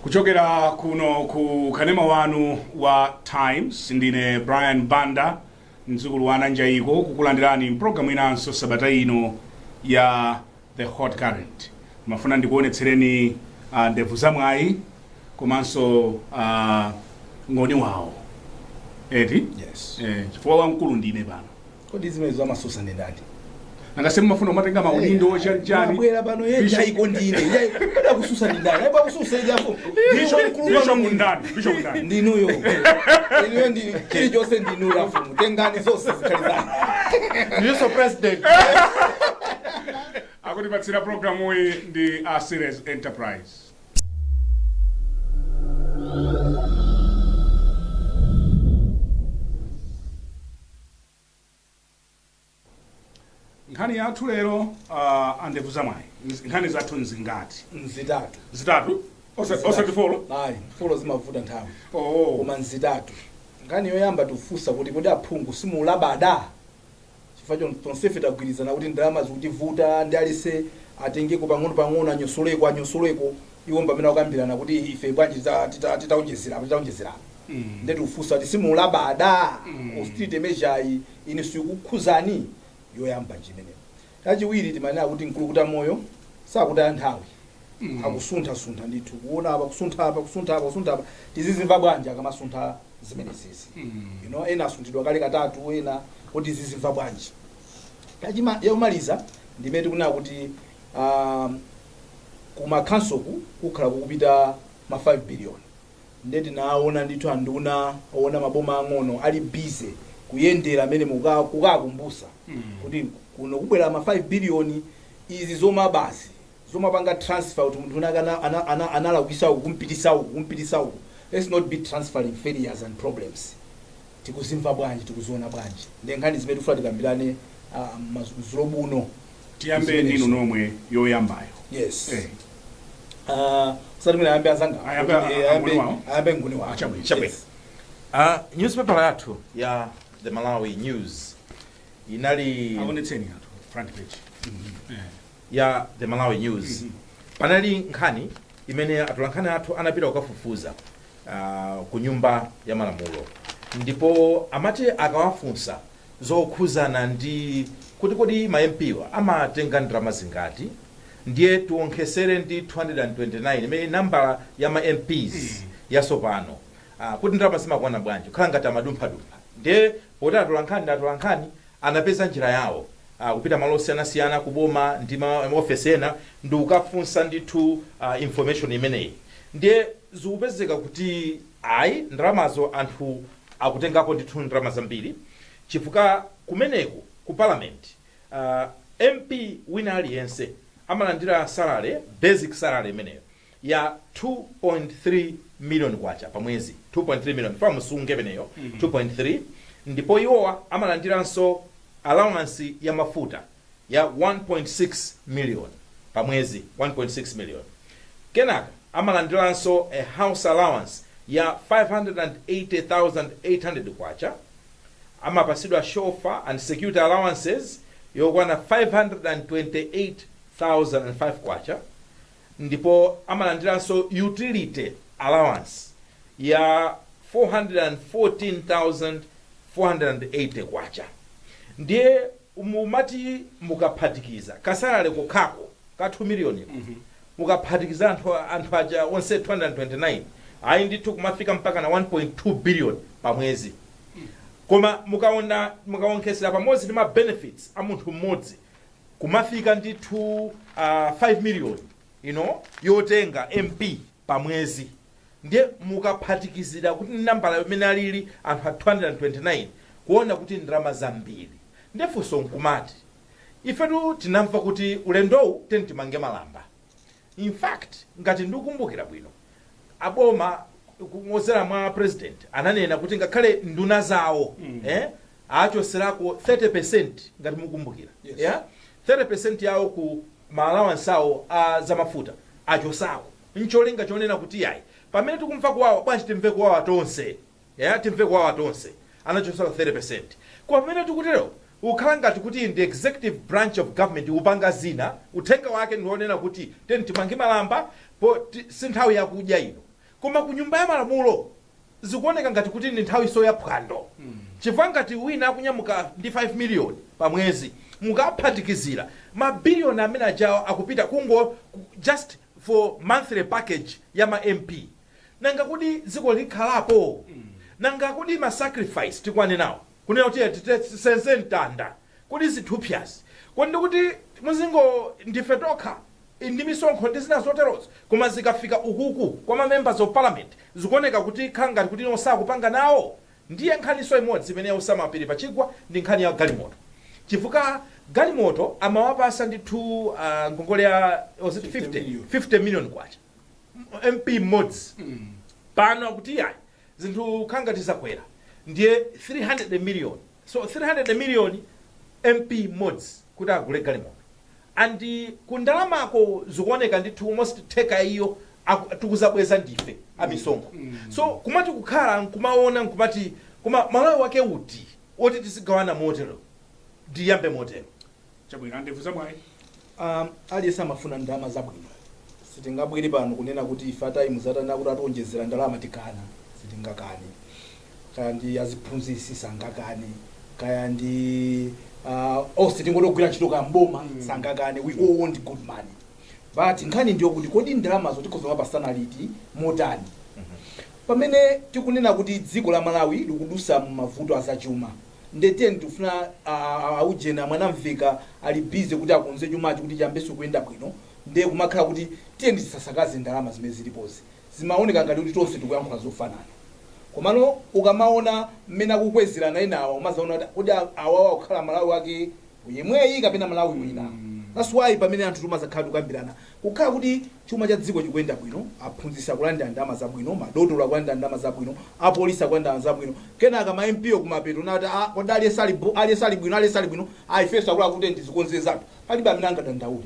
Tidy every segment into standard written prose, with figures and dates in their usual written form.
Kuchokera kuno ku kanema wanu wa Times, ndine Brian Banda, mdzukulu wa Nanjaiko, kukulandirani mpulogalamu inanso sabata ino ya The Hot Current. Mafuna ndikuonetsereni ndevu zamwayi komanso ngoni wawo, eti? Yes. Chifukwa wamkulu ndine pano. Kodi zimene zamasusa ndi ndani? Nangase mumafuna umatenga maudindo chanichani. Mabwera pano ye. Jaiko ndine. Kodi akususa ndi ndani? Ayipa kususa ili apo. Bishop ndani? Bishop ndani? Ndinuyo. Inuyo ndi chilichonse, ndinuyo afumu. Tengani zonse zikhale zanu. Ndiso president. Akutipatsira programu iyi ndi a Series Enterprise. Nkhani yathu lero, andevu zamwayi, nkhani zathu nzingati? Nzitatu. Zitatu? Osati four? Ayi, four zimavuta nthawi. Oh. Koma nzitatu. Nkhani yoyamba tikufunsa kuti kodi aphungu simulabada? Chifukwa tonsefe tagwirizana kuti ndalama zikutivuta ndi alise atengeko pang'ono pang'ono, anyosoleko anyosoleko. Iwo pamene akukambirana kuti ife bwanji titaonjezera titaonjezera. Nde tikufunsa kuti simulabada? Austerity measure iyi ine sikukhuzani? Yoyamba njimeneyo. Kachiwiri timanena kuti Mkulukuta Moyo sakutaya nthawi, akusunthasuntha ndithu, kuona apa, kusuntha apa, kusuntha apa, kusuntha apa. Tizizimva bwanji akamasuntha zimenezizi? Ena asunthidwa kale katatu, ena kuti tizizimva bwanji? Yomaliza ndimene tikunena kuti kuma council kukhala kukupita ma 5 billion. Nde tinaona ndithu anduna oona maboma ang'ono ali busy kuyendera amene kukakumbusa kuti kuno kubwera ma 5 billion. Izi zoma basi zomapanga transfer kuti munthu unaka analakwisa uku, kumpitisa uku, kumpitisa uku, let's not be transferring failures and problems. Tikuzimva bwanji? Tikuziona bwanji? Ndi nkhani zimene tikufuna tikambirane madzulo buno. Tiyambe ndinu nomwe, yoyambayo. Yes. Usati mwina ayambe azanga. Ayambe. Kuti, Angoni wawo? Ayambe nguni wawo. Chabwino. Chabwino. Yes. Newspaper yathu ya The Malawi News inali Aonetseni anthu front page. Ya The Malawi News panali nkhani imene atolankhani athu anapita kukafufuza ku Nyumba ya Malamulo, ndipo amati akawafunsa zokhuzana ndi kuti kodi ma MP wa amatenga ndalama zingati, ndiye tionkhesere ndi 229 imene nambala ya ma MPs yasopano, kuti ndalama zimakwana bwanji, kukhala ngati amadumphadumpha. Ndiye poti atolankhani ndi atolankhani, anapeza njira yawo, kupita malo osiyanasiyana kuboma ndi ma ofesi ena ndi kukafunsa ndithu information imeneyi. Ndiye zikupezeka kuti ayi, ndalamazo anthu akutengapo ndithu ndalama zambiri, chifukwa kumeneku ku parliament MP wina aliyense amalandira salary, basic salary imeneyo ya 2.3 million kwacha pa mwezi, 2.3 million fa musunge imeneyo, 2.3. Ndipo iwowa amalandiranso allowance ya mafuta ya 1.6 million pa mwezi, 1.6 million. Kenaka amalandiranso a house allowance ya 580,800 kwacha. Amapasidwa chauffeur and security allowances yokwana 528,005 kwacha, ndipo amalandiranso utility allowance ya 414,480 kwacha. Ndiye mumati mukaphatikiza ka salary kokhako ka 2 million, mukaphatikiza anthu aja onse 229, ayi ndithu kumafika mpaka na 1.2 billion pa mwezi. Koma mukaona, mukaonkhesera pamodzi ndi ma benefits a munthu mmodzi, kumafika ndithu 5 million ino yotenga MP pa mwezi. Ndiye mukaphatikizira kuti nambala imene alili anthu a 229, kuona kuti ndalama zambiri. Ndiye funso nkumati, ifetu tinamva kuti ulendowu teni timange malamba. In fact, ngati ndikukumbukira bwino, aboma kudzera mwa president ananena kuti ngakhale nduna zawo achoserako 30%, ngati mukumbukira. Yes. Yeah? 30% yawo ku ma allowance awo a zamafuta achosako, ncholinga chonena kuti yayi, pamene tikumva kuwawa, bwanji timve kuwawa tonse? Yeah, timve kuwawa tonse. Anachosako 30%. Koma pamene tikutero, ukhala ngati kuti ndi executive branch of government upanga zina, uthenga wake ndionena kuti teni timange malamba po si nthawi yakudya ino. Koma ku Nyumba ya Malamulo zikuoneka ngati kuti ndi nthawi ya phwando, chifukwa ngati wina akunyamuka ndi 5 million pa mwezi, mukaphatikizira mabiliyoni amene ajawo akupita kungo just for monthly package ya ma MP. Nanga kuti dziko likhalapo? Nanga kuti ma sacrifice tikwanenawo, kunena kuti tisenze mtanda, kuti zithupyazi, kodi ndikuti muzingo ndife tokha ndi misonkho ndi zina zoterozo? Koma zikafika ukuku kwa ma members of parliament, zikuoneka kuti khala ngati kuti osakupanga nawo. Ndiye nkhaniso imodzi imene yausama pili pachigwa ndi nkhani ya galimoto, chifukwa galimoto amawapasa ndithu ngongole ya, was it 50 50 million. 50 million kwacha MP mmodzi. Pano akuti yayi, zinthu khangati zakwera, ndiye 300 million. So 300 million MP mmodzi kuti agule galimoto, and ku ndalamako zikuoneka ndithu almost theka iyo tikuzabweza ndife amisonkho. So kumati kukhala nkumaona nkumati, koma Malawi wake uti woti tizigawana motero? Ndiyambe motero. Chabwino, andevu zamwayi. Aliyense amafuna ndalama zabwino. Sitingabwere pano kunena kuti ife ataimu zatana kuti ationjezera ndalama tikana, sitingakane. Kaya ndi aziphunzisi sangakane, kaya ndi onse tingotogwira ntchito kamboma sangakane. We all want good money, but nkhani ndiyo kuti kodi ndalamazo tikhoza mapasana liti, motani? Pamene tikunena kuti dziko la Malawi likudusa mavuto azachuma, ndetiyeni tikufuna aujena Mwanamveka ali busy kuti akonze chumachi kuti chiyambenso kuyenda bwino, ndiye kumakhala kuti tiyeni tisasakaze ndalama zimene zilipozi, zimaoneka ngati kuti tonse tikuyankhula zofanana. Komano ukamaona mmene akukwezerana enawa, umazaona kuti kodi awawa kukhala Malawi wake yemweyi kapena Malawi wina? That's why pamene anthu timazakhala tikukambirana, kukhala kuti chuma cha dziko chikuyenda bwino, aphunzitsi akulandira ndalama zabwino, madotolo akulandira ndalama zabwino, apolisi akulandira ndalama zabwino, kenaka ma MP kumapeto nati, ah, kodi aliyense ali aliyense ali bwino, aliyense ali bwino, ah, ifenso akulu akuti ndizikonze zathu, palibe amene angadandaule.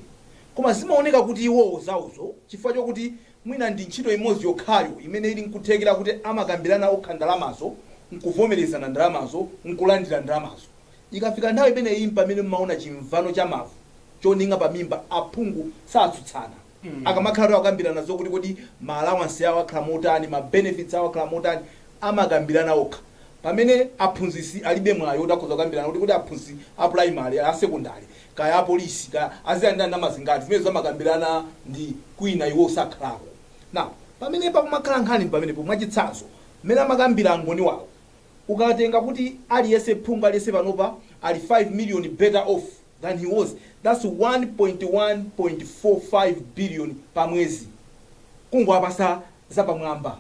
Koma zimaoneka kuti iwowo zawozo, chifukwa chokuti mwina ndi ntchito imodzi yokhayo imene ili nkuthekera kuti amakambirana okha ndalamazo, nkuvomerezana ndalamazo, nkulandira ndalamazo, ikafika nthawi imeneyi pamene mmaona chimvano cha mavu choning'a pamimba. Aphungu satsutsana akamakhala kuti akukambirana zokuti kodi ma allowance awo akhala motani, ma benefits awo akhala motani, amakambirana okha. Pamene aphunzitsi alibe mwayi oti akhoza kukambirana kuti aphunzitsi a primary, a secondary, kaya apolisi, kaya azilandira ndalama zingati, zimene zamakambirana ndi kwina, iwo sakhalako. Now pamene pakumakhala nkhani pamenepo, mwachitsanzo mmene amakambira angoni wawo, ukatenga kuti aliyense, phungu aliyense panopa ali 5 million better off than he was, that's 1.1.45 billion pa mwezi kungowapasa zapamwamba.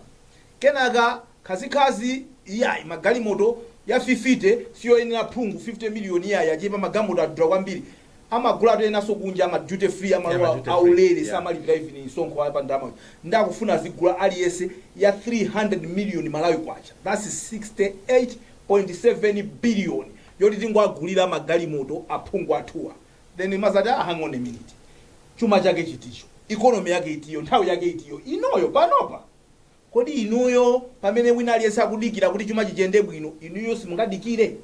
Kenaka khazikhazi iyayi, magalimoto ya 50 siyoyenera phungu, 50 million iyayi, achepa, magalimoto adula kwambiri. Amagula atu enanso kunja ama duty free, amalowa Yeah, ma duty free. aulere, samalipira even msonkho pa ndalama. Ndakufuna azigula aliyense ya 300 million Malawi kwacha, that's 68.7 billion yoti tingoagulira magalimoto aphungu athuwa. Then mazati, ah, hang on a minute, chuma chake chiticho, economy yake itiyo, nthawi yake itiyo inoyo panopa? Kodi inuyo pamene wina aliyense akudikira kuti chuma chichiyende bwino, inuyo simungadikire?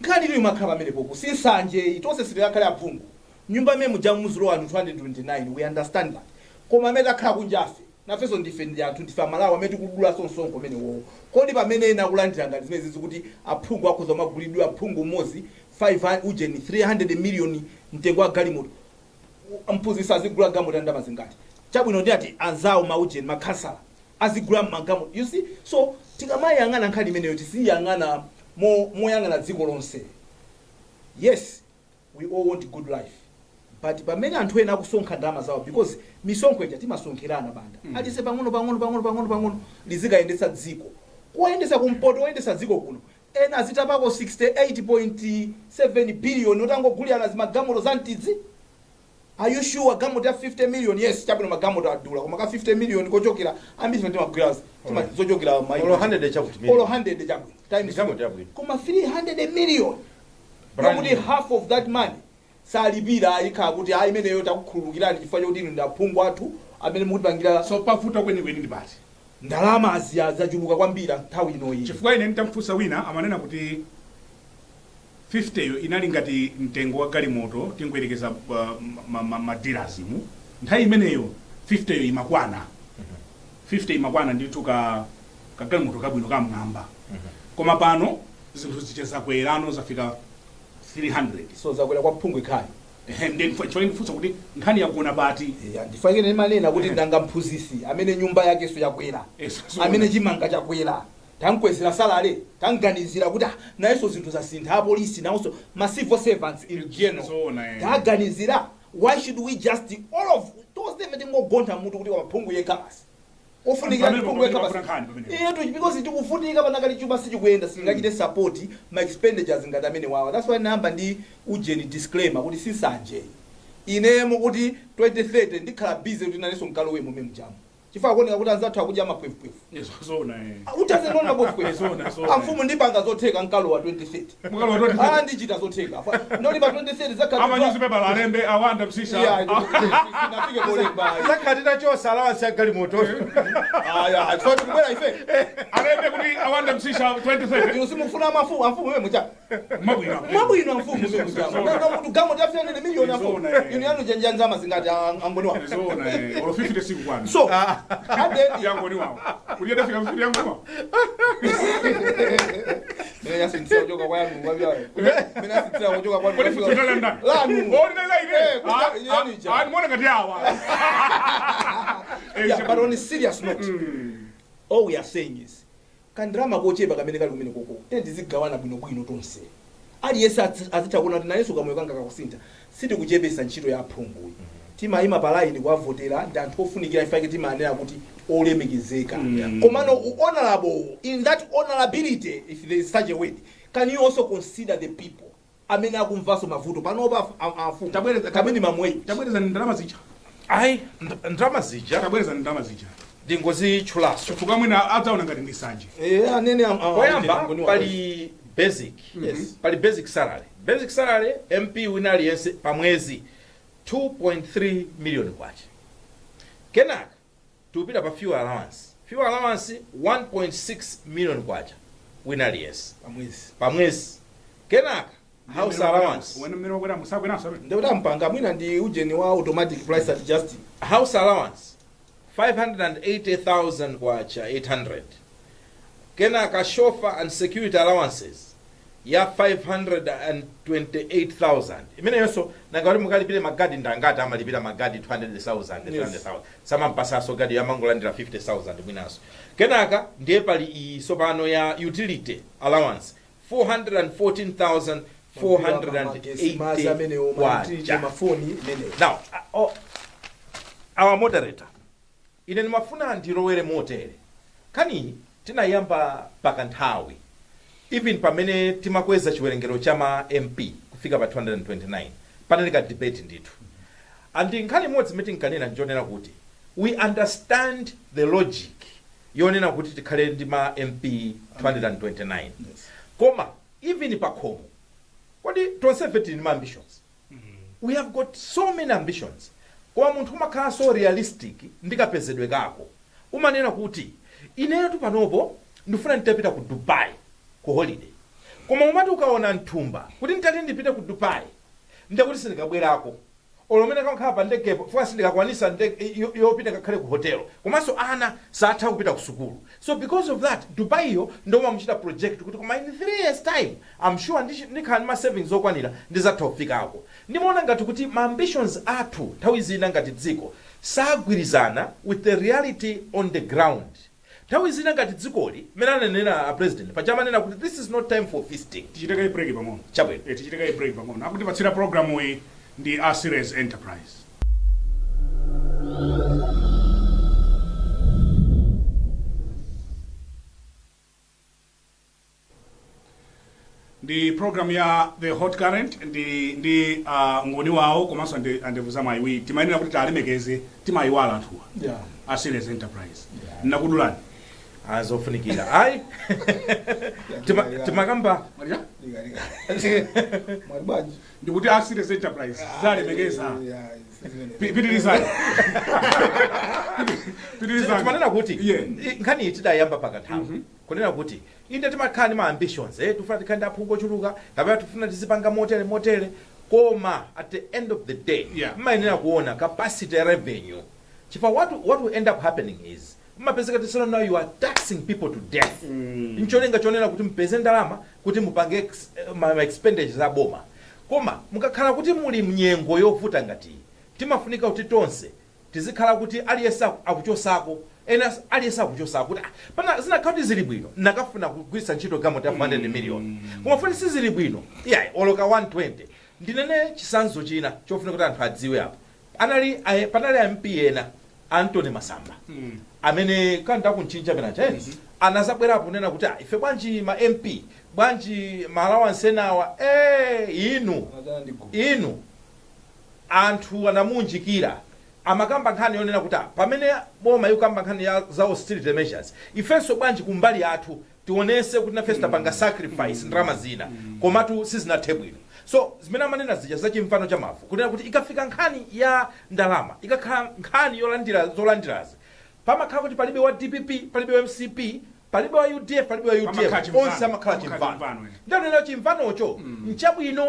Nkhani iliyo imakhala pamenepopo. Si nsanje, tonse sitikakhale aphungu. Nyumba imene muja muzilowa anthu 229, we understand that. Koma amene takhala kunjafe, nafenso ndife ndi anthu, ndife Amalawi amene tikudulanso msonkho umene wowo. Kodi pamene ena akulandira ngati zimene zizi, kuti aphungu akhoza kumagulidwa, aphungu mmodzi 5 ujeni 300 million mtengo wa galimoto, mphunzitsi azigula galimoto ya ndalama zingati? Chabwino, ndi ati anzawo maujeni makhansala azigula magalimoto, you see? So tikamayang'ana nkhani imeneyo, tisiyang'ana moyang'ana dziko lonse. Yes, we all want good life, but pamene anthu ena akusonkha ndalama zawo, because misonkho ija timasonkherana banda, aliyense pang'ono pang'ono pang'ono pang'ono pang'ono, lizikayendetsa dziko, kuwayendetsa kumpoto, oyendetsa dziko kuno, ena azitapako 68.7 billion otangogulirana zimagalimoto za mtidzi. Are you sure galimoto ya 50 million? Yes, chabwino, magalimoto adula, koma ka 50 million kochokera ambiri timagwira zochokera Olo 100 chakuti million. Olo 100, chabwino, times Galimoto yabwino. Koma 300 million, Brand yokuti new. half of that money salipira, ikhala kuti ayi, imeneyo takukhululukirani chifukwa chokuti inu ndi aphungu athu amene mukutipangira. So pavuta kwenikweni ndi pati? Ndalama aziya zachuluka kwambiri nthawi inoyi. Chifukwa ine nditamfunsa wina, amanena kuti 50 yo inali ngati mtengo wa galimoto, tingoyerekeza ma dealers mu nthawi imeneyo, 50 yo imakwana. 50 imakwana ndithu ka kagalimoto kabwino kamng'amba, koma pano zinthu zija zakwerano, zafika 300. So zakwera kwa phungu ikhayo. Ehe, ndi chifukwa ndifunsa kuti nkhani yakuna pati? Yeah, ndifanike ndimanena kuti nanga mphunzitsi amene nyumba yakenso yakwera, amene chimanga chakwera, tankwezera salary, tanganizira kuti ah, nayenso zinthu zasintha, apolisi nawonso, ma civil servants in general, Zoona, eh. taganizira. Why should we just all of tonsefe tingogontha mutu kuti waphungu yekha basi ofunikira? Pamene Ndiphungu yekha pamene basi. nkhani pamene. Iyetu, because tikufunika panakali, chuma sichikuyenda, singachite support ma expenditures ngati amene wawa. That's why namba ndi ujeni disclaimer kuti sisanje inemo kuti 2030 ndikhala busy kuti nanenso nkalowe mume mjamu, chifukwa kuoneka kuti anzathu akudya mapwefupwefu. Zoona, eh. Utazendona mapwefupwefu. Zoona, zoona. Amfumu, ndipanga zotheka, nkalowa 2030. Mukalowa 2030. Ah, ndichita zotheka ndoli pa 2030 zakhala Ama newspaper alembe awanda msisha. Yeah, sinafike kolemba. Zakhala titachosa allowance ya galimoto. Aya, chifukwa tikubwera ife. Alembe kuti awanda msisha 2030. Inu simufuna mafumu, amfumu mwe mucha Mwabwino. Mwabwino, amfumu mwe mucha. Zoona. Nanga gamo tafika nene miliyoni, amfumu. Zoona, eh. Inu yanu janjanzama zingati, angoni wa? Zoona, eh. Olo 50 sikukwana. So at the Yangoni wawo kuti yadafika 50 yangoni wawo. Mene yasinthira kuchoka kwa yanu kwabyayo, mene yasinthira kuchoka kwa Kodi futsitala ndani? Lanu. Oh, ndinali ine. Eh, kuti yanu ija. Ah, ndimuona ngati awa. Eh, Yeah, but on a serious note, all we are saying is kandrama kochepa kamene kali kumene koko tizigawana bwinobwino tonse, aliyense azitha kuona kuti nayenso kamoyo kanga kakusintha. Sitikuchepesa ntchito ya aphunguyi, timayima pa line kuwavotera, ndi anthu ofunikira ifake timanena kuti olemekezeka. Komano honorable, in that honorability, if there is such a word, can you also consider the people amene akumvanso mavuto panopa, afumu? Kamene mamweyi. Tabwereza ndalama zija. Ayi, ndalama zija. Tabwereza ndalama zija. Ndingozitchulaso. Chifukwa mwina adzaona ngati ndi sanje. Eh, anene Poyamba pali basic. Pali basic salary. Basic salary MP wina aliyense pamwezi 2.3 million kwacha. Kenaka tikupita pa fuel allowance. Fuel allowance 1.6 million kwacha wina aliyense pamwezi. Pamwezi. Kenaka house allowance. Wena mmene wakwera musakweranso. Ndikuti ampanga mwina ndi ujeni wa automatic price adjusting. House allowance 580,000 kwacha 800. Kenaka chauffeur and security allowances ya 528,000 imeneyonso. Nanga kuti mukalipire magadi, ndangati amalipira magadi? 200,000, 300,000. Samampasaso gadi, amangolandira 50,000 mwinanso. Kenaka ndiye pali iyi sopano ya utility allowance Magesi, amenewo, 414,480 ma kwacha. Mafoni imeneyo. Now, oh, our moderator, ine ndimafuna ndilowere motere. Kani tinayamba pakanthawi, even pamene timakweza chiwerengero cha ma MP kufika pa 229, panali ka debate ndithu, and nkhani imodzi imene tinkanena njonena kuti we understand the logic yonena kuti tikhale ndi ma MP 229. Koma even pakhomo, kodi tonsefe tili ndi ma ambitions? We have got so many ambitions, koma munthu umakhala so realistic ndi kapezedwe kako. Umanena kuti ineyo tu panopo ndifuna nditapita ku Dubai ku holiday, koma umati ukaona mthumba kuti nditati ndipite ku Dubai ndekuti sindikabwerako, olo umene kakhala pa ndegepo fuka sindikakwanisa ndege yopita kakhale ku hotelo, komanso ana satha kupita ku sukulu. So because of that, Dubai iyo ndomwe muchita project kuti koma in 3 years time I'm sure ndikhala ndi ma savings okwanira, ndizatha kufikako. Ndimaona ngati kuti ma ambitions athu nthawi zina ngati dziko sagwirizana with the reality on the ground. Nthawi zina ngati dzikoli, mmene ananena a president pachamanena kuti this is not time for feasting. Tichiteka break pang'ono. Chabwino. Eh, tichiteka break pang'ono. Akutipatsira programu iyi ndi a Series Enterprise. Ndi program ya The Hot Current ndi ngoni wawo komanso ndi andevu zamwayi. Timayenera kuti tialemekeze, timayiwala anthuwa. A Series Enterprise. Nakudulani. Azofunikira ayi. Timakamba. Malira? Mwali bwanji? Ndikuti a Series Enterprise zalemekeza. Pitirizani. Pitirizani. Timanena kuti nkhani iyi tidayamba pakanthawi kunena kuti inde timakhala ndi ma ambitions, tifuna tikhale ndi aphungu ochuluka kapena tifuna tizipanga motere motere, koma at the end of the day mmayenera kuona capacity ya revenue, chifukwa what will end up happening is Mmapezeka tisona now you are taxing people to death ncholinga chonena kuti mpeze ndalama kuti mupange ma expenditures a boma. Koma mukakhala kuti muli mnyengo yovuta ngati iyi, timafunika kuti tonse tizikhala kuti aliyense akuchosako ena, aliyense akuchosako kuti pana zinakhala kuti zili bwino, nakafuna kugwiritsa ntchito galimoto ya 400 million, koma foti sizili bwino, iyayi, oloka 120. Ndinene chisanzo china chofuna kuti anthu adziwe apo. Anali panali MP ena, Anthony Masamba, amene kanda kunchinja penacha anazabwerapo kunena kuti, "Ah, ife bwanji ma MP, bwanji ma allowance enawa?" Inu Anadzana ndi gulu. Inu anthu anamunjikira. Amakamba nkhani yonena kuti, pamene boma ikukamba nkhani ya za austerity measures, ifenso bwanji kumbali yathu tionese kuti nafenso tapanga sacrifice ndalama zina? Komatu sizinathe bwino. So zimene amanena zija zachimvano cha mavu, kunena kuti ikafika nkhani ya ndalama, ikakhala nkhani yolandira zolandirazi, pamakhala kuti palibe wa DPP, palibe wa MCP, palibe wa UDF, palibe wa Pamakhala UTM. chimvano. Onse amakhala Pamakhala chimvano. chimvano, eh. Ndanena chimvanocho nchabwino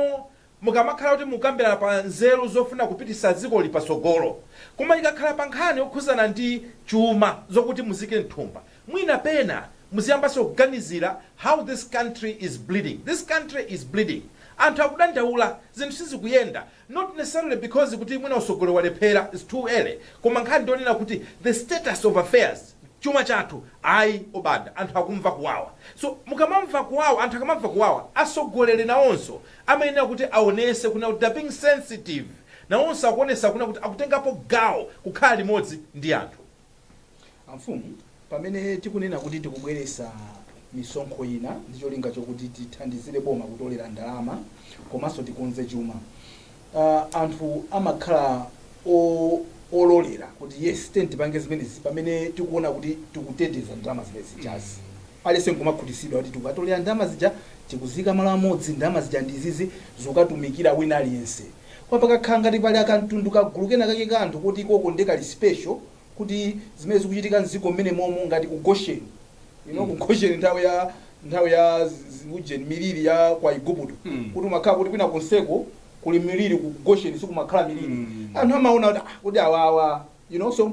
mukamakhala kuti mukambirana pa nzeru zofuna kupitisa dziko lipatsogolo. Koma ikakhala pa nkhani yokhuzana ndi chuma, zokuti muzike mthumba, mwina pena muziyambanso kuganizira how this country is bleeding. This country is bleeding. Anthu akudandaula, zinthu sizikuyenda, not necessarily because kuti mwina usogolo walephera, is too early, koma nkhani ndionena kuti the status of affairs, chuma chathu ayi obanda, anthu akumva kuwawa. So mukamamva kuwawa, anthu akamamva kuwawa, asogoleri nawonso amayenera kuti aonese kuna kuti they're being sensitive. Nawonso akuonesa kuna kuti akutengapo gawo kukhala limodzi ndi anthu. Amfumu, pamene tikunena kuti tikubweresa misonkho ina ndi cholinga chokuti tithandizire boma kutolera ndalama komanso tikonze chuma, anthu amakhala ololera kuti yes, tiyeni tipange zimenezi pamene tikuona kuti tikuteteza ndalama zimene zijazi. Aliyense nkumakhutisidwa kuti tikatolera ndalama zija, tikuzika malo amodzi, ndalama zija ndizizi zikukatumikira wina aliyense. Koma pakakhala ngati pali akamtundu, kagulu kena kake ka anthu kuti koko ndekali special, kuti zimene zikuchitika mdziko mmene momo, ngati ku Goshen, ku Goshen nthawi ya ujeni, miliri ya kwa Igupto, kuti umakhala kuti kwina konseko kuli miliri, ku Goshen sikumakhala miliri. Anthu amaona kuti, ah, kuti awawa, so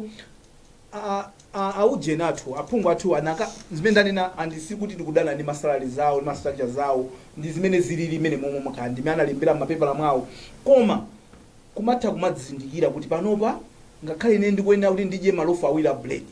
aujeni athu, aphungu athu anaka zimene ndanena, andisi kuti tikudana ndi ma salary zawo ndi ma structure zawo ndi zimene zilili imene momwe makhala ndimene analembera m'mapepala mwawo, koma kumatha kumadzindikira kuti panopa ngakhale ine ndikuyenera kuti ndidye malofu awiri a bread,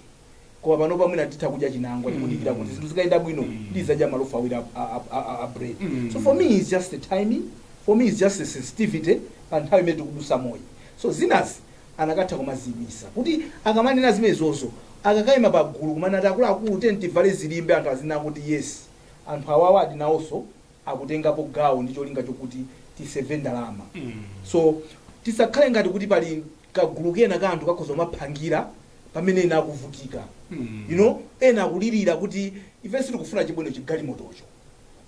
koma panopa mwina titha kudya chinangwa, tikudikira kuti zinthu zikayenda bwino ndizadya malofu awiri a bread. So for me it's just the timing, for me it's just a sensitivity pa nthawi imene tikudusa moyo. So zinazi anakatha kumazimisa kuti akamanena zimenezozo, akakayima pagulu kumanati, "Akuluakulu, tiyeni tivale zilimbe," anthu azina kuti yes, anthu awawa adi nawonso akutengapo gawo ndi cholinga chokuti tiseve ndalama. So tisakhale ngati kuti pali kagulu kena ka anthu kakhoza kumaphangira pamene ena akuvutika. Ena akulirira kuti ife sitikufuna chibwino chigalimotocho,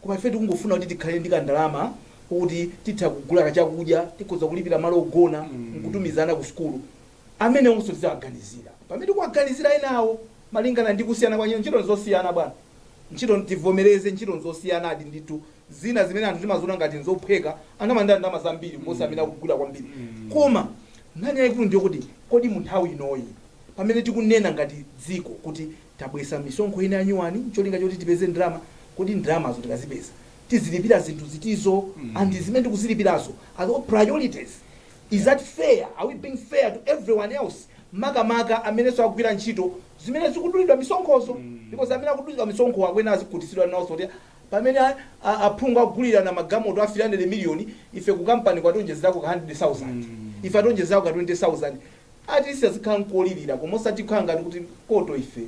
koma ife tikungofuna kuti tikhale ndi kandalama kuti titha kugula kachakudya, tikhoza kulipira malo ogona, nkutumizana ku sukulu. Amene onso tizawaganizira pamene tikuwaganizira enawo, malingana ndi kusiyana kwa ntchito. Nzosiyana bwana, ntchito, tivomereze, ntchito nzosiyana adi ndithu. Zina zimene anthu timaziona ngati nzophweka, anthu amayenda ndalama zambiri kuposa amene akugula kwambiri. Koma nkhani yayikulu ndiyo kuti kodi mu nthawi inoyi, pamene tikunena ngati dziko kuti tabwesa misonkho ina yanyuwani cholinga choti tipeze ndalama, kodi ndalamazo tikazipeza tizilipira zinthu zitizo? And zimene tikuzilipirazo, are all priorities? Is that fair? Are we being fair to everyone else, makamaka amenenso akugwira ntchito zimene zikudulidwa misonkhozo? Because amene akudulidwa misonkho akwena azikhutitsidwa nawonso kuti pamene aphungu akugulirana magalimoto a 300 million, ife ku kampani kwationjezerako ka 100,000, ife ationjezerako ka 20,000. At least azikhala nkolirira, koma osati kukhala ngati kuti koto ife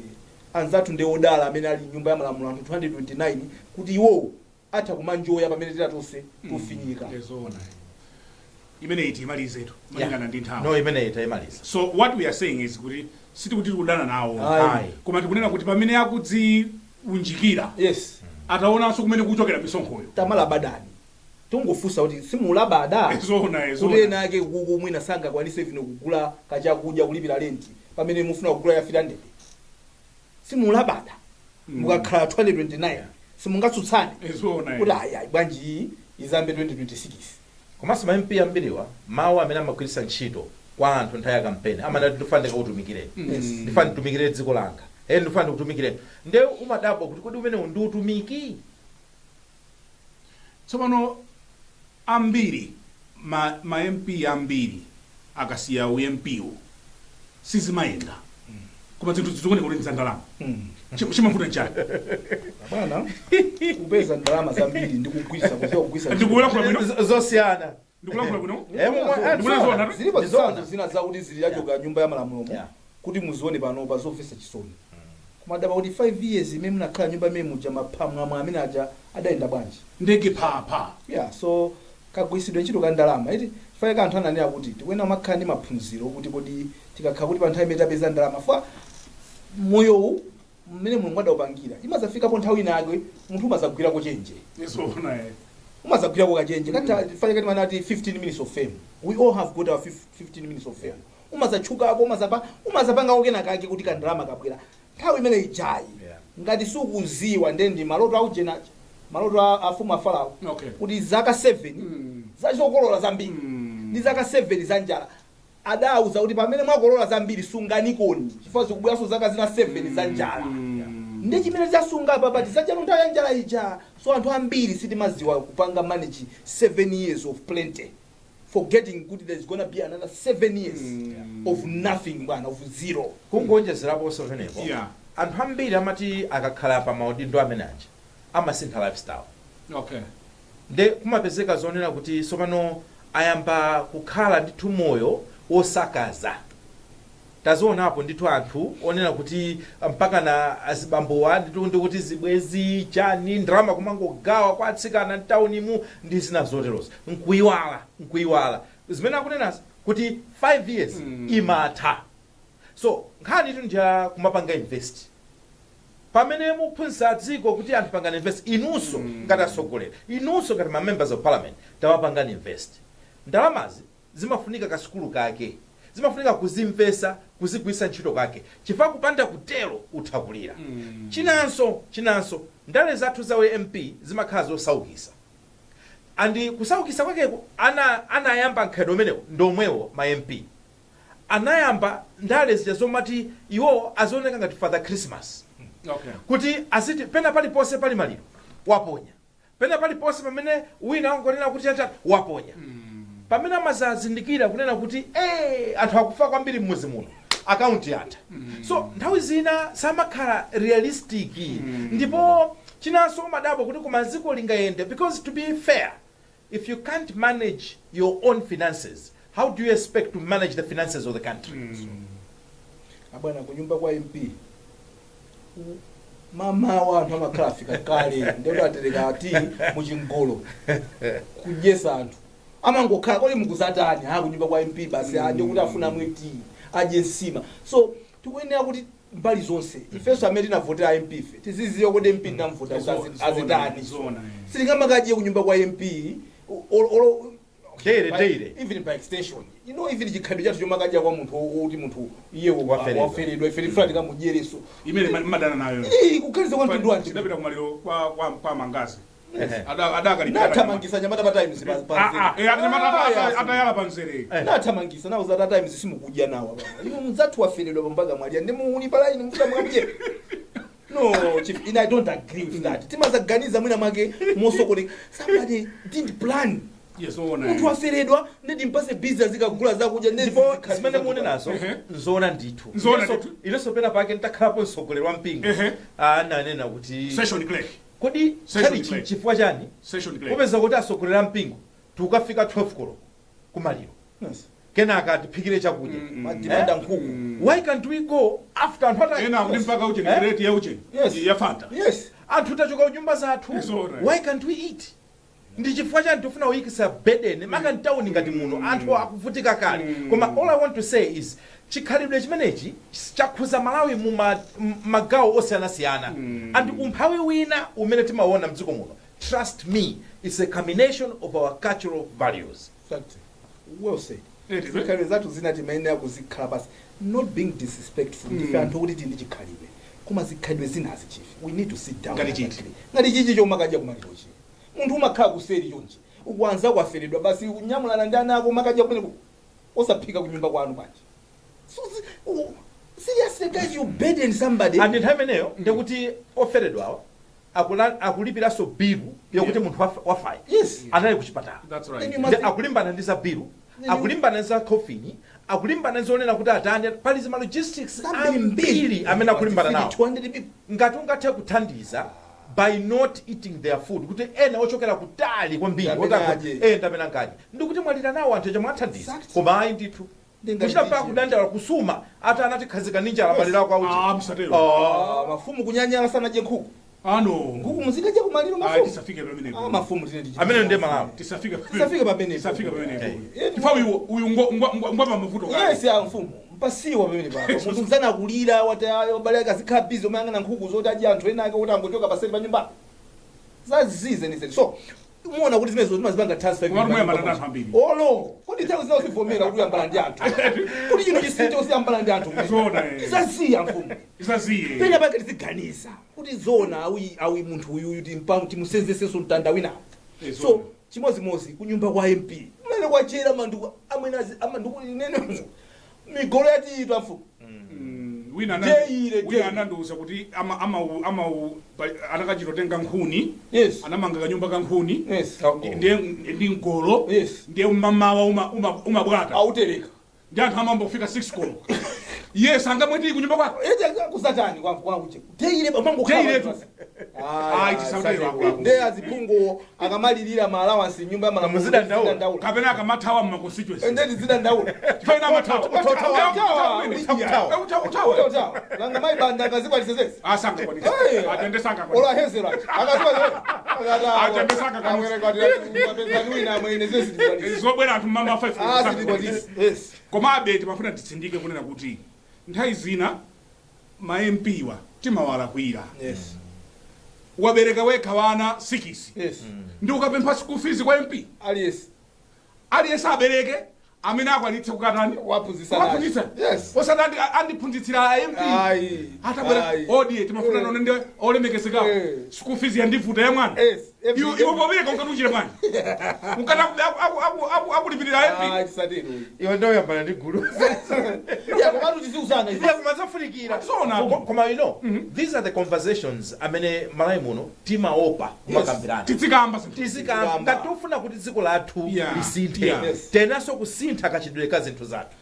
anzathu ndi odala amene ali nyumba ya malamulo, anthu 229, kuti iwowo atha kumanjoya pamene tila tonse tufinyika. Zoona, imeneyi tiyimalizetu malingana ndi nthawi. No, imeneyi tayimaliza. So what we are saying is kuti sitikuti tikudana nawo, Ayi. koma tikunena kuti pamene akudziunjikira, ataonanso kumene kuchokera misonkhoyo. Tamalabadani, tungofunsa kuti simulabada Zoona. kuti Zoona. ena ake kuku mwina sangakwanise vino kugula kachakudya, kulipira renti, pamene mufuna kugula ya 300. Simulabada mukakhala 229, simungatsutsane Zoona. kuti ayi ayi, bwanji iyi izambe 2026? Komanso ma MP ambiriwa, mawu amene amagwiritsa ntchito kwa anthu nthawi ya kampeni amanati, "Ndifuna ndikakutumikireni, ndifuna nditumikire dziko langa." Ndifuna ndikutumikireni. Nde umadabwa kuti kodi umenewu ndi utumiki? Tsopano ambiri ma MP ambiri akasiya u MP wo sizimayenda, koma zinthu zikuoneka kuti nzandalama. Chimavuta nchani? Bwana, kupeza ndalama zambiri ndi kugwisa, kuziwa kugwisa. Ndikulankhula bwino? Zosiyana. Ndikulankhula bwino? Ndikuona zoona. Zilipo Ndi zoona. zitsanzo zina zakuti zili yachoka nyumba ya malamulomo kuti muzione pano pa zomvetsa chisoni. Kumadaba kuti 5 years imene munakhala nyumba imene muja, maphamwamwe amene aja adayenda bwanji? Ndege phapha. Yeah, so kagwiritsidwe ntchito ka ndalama iti chifukwa anthu ananena kuti tikuyenera kumakhala ndi maphunziro kuti kodi tikakhala kuti pa nthawi imene tapeza ndalama fa moyowu mmene Mulungu adaupangira, imazafikapo nthawi inake munthu umazagwirako chenje. Zoona. Umazagwirako kachenje kata fanya kati manati 15 minutes of fame. We all have got our 15 minutes of fame. Umazatchukako, umazapangako kena kake kuti kandalama kabwera nthawi imene ijayi. Ngati sukuziwa, ndendi maloto aujenacha, maloto afumu a Farao kuti zaka 7 zachokolola zambiri ndi zaka 7 za njala. Adauza kuti pamene mwakolola zambiri sunganikoni, chifukwa zikubweranso zaka zina 7 za njala. Ndi chimene chasunga apa pati zachano nthawi ya njala ija. So anthu ambiri sitimaziwa kupanga manage 7 years of plenty, forgetting kuti there's gonna be another 7 years of nothing, bwana, of zero. Kungonjezeraponso pamenepo, anthu ambiri amati akakhala pa maudindo amene aja amasintha lifestyle. Nde kumapezeka zonena kuti sopano ayamba kukhala ndithu moyo wosakaza. Tazionapo ndithu anthu onena kuti mpaka na azibambowa ndithu ndikuti zibwezi chani, ndalama kumangogawa kwa atsikana mtaunimu ndi zina zoterozo, nkuyiwala zimene akunenazi kuti 5 years imatha. So nkhani itu ndiya kumapanga invest. Pamene muphunzitsa dziko kuti anthu pangani invest, inunso ngati atsogoleri, inunso ngati ma members of parliament, tawapangani invest. Ndalamazi zimafunika kasukulu kake, zimafunika kuzimvesa, kuzigwiritsa ntchito kake, chifukwa kupanda kutero utha kulira. Chinanso, ndale zathu za MP zimakhala zosaukisa, and kusaukisa kwakeko anayamba mkhalidwe umenewo ndomwewo ma MP anayamba ndale zija zomati iwo azioneka ngati Father Christmas, kuti aziti pena paliponse pali maliro waponya, pena paliponse pamene wina wangonena kuti chachati waponya. Pamene amazazindikira kunena kuti anthu akufa kwambiri mmuzi muno, akaunti yatha. So nthawi zina samakhala realistic. Ndipo chinanso umadabwa kuti koma dziko lingayende? Because to be fair, if you can't manage your own finances, how do you expect to manage the finances of the country? Abwana, kunyumba kwa MP mamawa anthu amakhala afika kale, ndekuti atereka tii muchingolo kudyesa anthu. Amangokhala, kodi mukuzatani? Ha, kunyumba kwa MP basi. Ndikuti afuna amwe tii, adye nsima. So tikuyenera kuti mbali zonse ifenso amene tinavotera MP ife tiziziwa kuti MP tinamvota kuti azitani. Zoona, eh. Sitingamakadye kunyumba kwa MP olo Daily, daily. Even by extension, even chikhalidwe chathu chomakadya kwa munthu woti munthu iye Waferedwa. waferedwa, ife tifuna tikamudyereso. Imene madana nayo. Ii, kukhaliza kwa mtundu wanji? Tidapita kumaliro kwa Mangazi. Adakalipira. Nathamangisa nyamata pa Times pa Atayala panzere. Nathamangisa nawo za Times, simukudya nawo apa. Inu mzathu waferedwa pambaga mwalya ndi muli pa line mfuta mwamje. No, chief, and I don't agree with that. Timazaganiza mwina mwake mosokoneka. Somebody didn't plan. Zoona. Munthu waferedwa, ndeti mpase busy azikagula zakudya. Ndipo zimene munenazo nzoona ndithu. Nzoona ndithu. Inenso pena pake ntakhalapo mtsogoleri wa mpingo, ananena kuti Session clerk. Kodi Session chalichi clerk. chifukwa chani Session clerk. kupeza kuti atsogoleri a mpingo tikukafika 12 koloko kumaliro, kenaka tiphikire chakudya? Madimanda nkhuku. Why can't we go after anthu ata Ena kuti mpaka ucheni, Eh? crate ya ucheni ya Fanta. Anthu tachoka kunyumba zathu, Zoona. why can't we eat? Ndi chifukwa chani tifuna kuyikisa burden maka mtawuni ngati muno anthu akuvutika kale? Koma all I want to say is chikhalidwe chimenechi chakhuza Malawi mu magawo osiyanasiyana, and umphawi wina umene timaona mdziko muno, trust me, it's a combination of our cultural values. Fact. Well said. Eh. Zikhalidwe zathu zina timayenera kuzikhala pasi, not being disrespectful. Ndife anthu okuti tili ndi chikhalidwe, koma zikhalidwe zinazi, chief, we need to sit down Ngati and chiti? agree. Ngati chichi chomakadya kumalirochi, munthu umakhala kuseri chonchi, ukuanza kwaferedwa, basi kunyamulana ndi ana ako umakadya kumeneko, osaphika kunyumba kwanu bwanji? So, seriously. That's the guys you burden somebody. And nthawi imeneyo ndikuti oferedwawo akulipiranso bilu yokuti munthu wafayo anali kuchipatala. That's right. Then you Ndi akulimbana ndi za bilu, akulimbana ndi za coffin, akulimbana ndi zonena kuti atani, pali zima logistics ambiri amene akulimbana nawo. 200 people. Ngati ungathe kuthandiza by not eating their food, kuti ena ochokera kutali kwambiri Ndamene oti adye. ndamene angadye, ndikuti mwalira nawo anthu aja, mwathandiza. Koma ayi ndithu, Ndinga kuchita ndidye. mpaka kudandaula, kusuma ati anatikhazika ndi njala, maliro ako auti. Ah, msatero. Ah, mafumu kunyanyala sanadye nkhuku. Ano. Nkhuku muzikadya kumaliro, Ah, mafumu. tisafike pamenepo. Ah, mafumu tine tichita. Amene ndiye Malawi. Tisafike pamenepo. Tisafike pamenepo. Tisafike pamenepo. Eh. Chifukwa uyu ngwa pamavuto kale. Yes, ya mfumu mpasiwa pamene papa munthu mzana akulira, wati abale ake azikhala busy umayang'ana nkhuku zoti adye anthu ena ake kuti angochoka paseli pa nyumba zazize nizeni. So muona kuti zimenezo zimazipanga transfer. Komatu muyambana ndi anthu ambiri. Olo kuti nthawi zina uzivomera kuti uyambana ndi anthu, kuti chino chisinte usiyambana ndi anthu. Zona, eh. Izaziya, mfumu. Isaziye. Pena pake tiziganiza kuti zona awi munthu uyuyu timusenzesenso mtanda winawo. Eh, So zona. chimozimozi kunyumba kwa MP mmene kwachera manduku amwene amanduku inene migolo yatiitwa, mfumu. Wina Deire, wina deire. anandiuza kuti ama ama ama anakachitotenga nkhuni, anamanga kanyumba ka nkhuni, ndiye ndi mgolo, ndiye umamawa umabwata, autereka, ndi anthu amambofika 6 koloko, yes, angamwetili kunyumba kwako. Kusatani kwakuche teire pamango. Teire tu. Ayi, tisatero akuluakulu. Nde aziphungu akamalirira ma allowance nyumba ya malamulo, Muzidandaula. tizidandaula. Kapena akamathawa mma constituency. Nde tizidandaula. Chifukwa amathawa. Utawa. Utawa. Utawa. Langa maibanda akazikwalisezesi. Asangakwanisa, atende sangakwanisa. Olahezera Achende sanga zobwera anthu mmama 5. Komabe timafuna titsindike kunena kuti nthawi zina ma MP wa timawalakwira. Wabereka wekha wana 6 ndi ukapempha school fees kwa MP? Aliyense. Aliyense abereke amene akwanitse kukatani? Waphunzitsa. Waphunzitsa. Osati andiphunzitsira MP. Ayi. Atabwera Ayi. odiye, timafuna none ndi olemekezekawo, school fees yandivuta ya mwana. Yes. Iwe pobereka unkatuchire bwanji? Unkati akulipirira MP? Ayi, tisatero. Iwe ndoyambana ndi gulu. Yeah, komatu tiziuzana izi. Yeah, koma zafunikira. Zona. Koma these are the conversations amene Malawi muno timaopa kumakambirana. Tizikamba zinthu. Tizikamba. Tizikamba. Ngati tifuna kuti dziko lathu lisinthe, tenaso kusintha kachidwe ka zinthu zathu.